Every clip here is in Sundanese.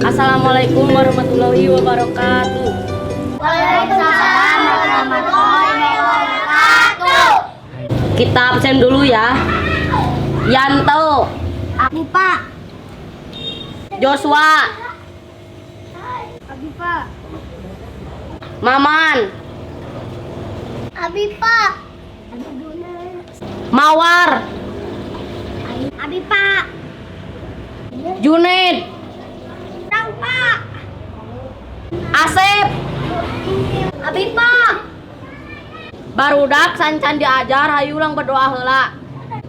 Assalamualaikum warahmatullahi wabarakatuh. Waalaikumsalam warahmatullahi wabarakatuh. Kita absen dulu ya. Yanto, Abi, Pak. Joshua, Abi, Pak. Maman, Abi, Pak. Mawar, Abi, Pak. Juned, Tang, Pak. Asep. Abi, Pak. Barudak, saacan diajar, hayu urang berdoa heula.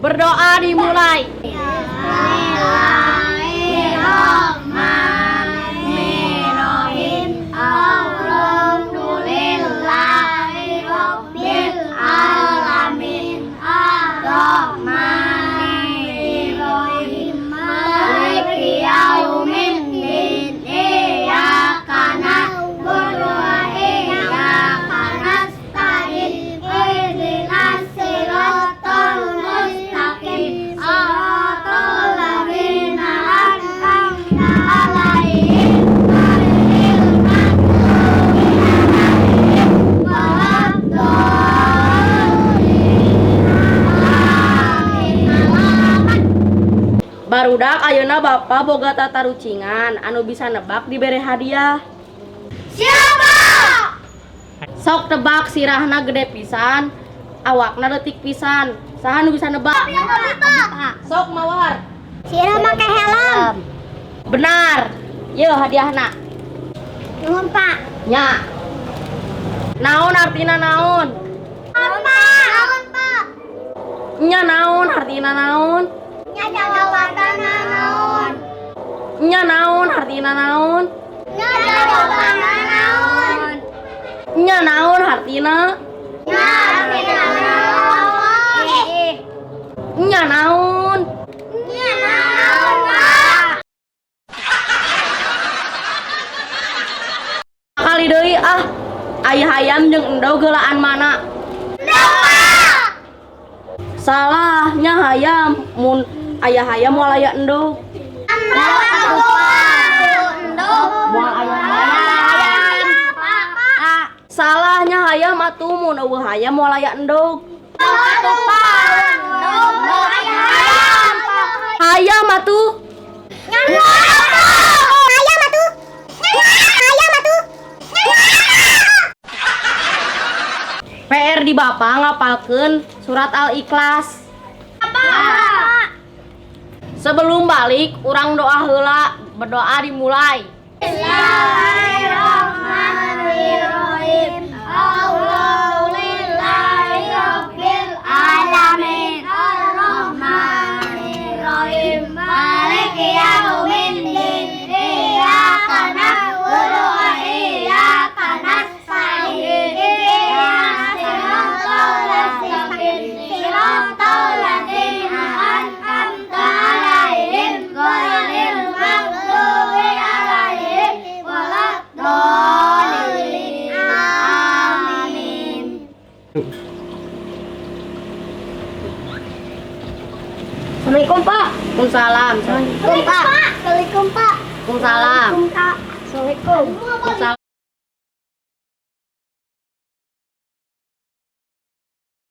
Berdoa dimulai. Bismillahirrahmanirrahim. Alhamdulillahirabbil alamin. Arrahmanirrahim. Maliki yaumiddin. Iyyaka na'budu wa iyyaka nasta'in. Ihdinas siratal mustaqim. Siratal ladzina an'amta 'alaihim ghairil maghdubi 'alaihim waladdallin. Amin. Barudak, ayeuna Bapak boga tatarucingan, anu bisa nebak dibere hadiah. Siapa? Sok tebak, sirahna gede pisan, awakna leutik pisan. Saha nu bisa nebak? Pak. Sok, Mawar. Sirah make helm. Benar. Yeuh hadiahna. Nuhun, Pak. Nya. Naon artina naon? Naon, Pak? Naon, Pak? Nya naon artina naon? Nya jawabanna naon? Nya naon artina naon? Nya jawabanna naon? Nya naon artina? Nya artina naon? Nya naon? Nya naon, Pak? Kali deui ah. Aya hayam jeung endog, heulaan mana? Endog, Pak. Salah, nya hayam. Mun aya hayam moal aya endog. Endog atuh, Pak. Endog. Moal aya hayam. Pak. Salah, nya hayam atuh, mun euweuh hayam moal aya endog. Endog atuh, Pak. Endog. Aya hayam. Hayam atuh. Nya endog atuh. Hayam atuh. Hayam atuh. PR di Bapak ngapalkeun surat Al-Ikhlas. Pak. Sebelum balik, urang doa heula. Berdoa dimulai. Bismillahirrahmanirrahim. Alhamdulillahirabbil alamin. Arrahmanirrahim. Maliki yaumiddin. Iyyaka na'budu wa iyyaka nasta'in. Ihdinas siratal mustaqim. Siratal ladzina an'amta 'alaihim ghairil maghdubi 'alaihim waladdallin. Amin. Assalamualaikum, Pak. Waalaikumsalam. Assalamualaikum, Pak. Assalamualaikum, Pak. Waalaikumsalam. Pak. Assalamualaikum. Waalaikumsalam.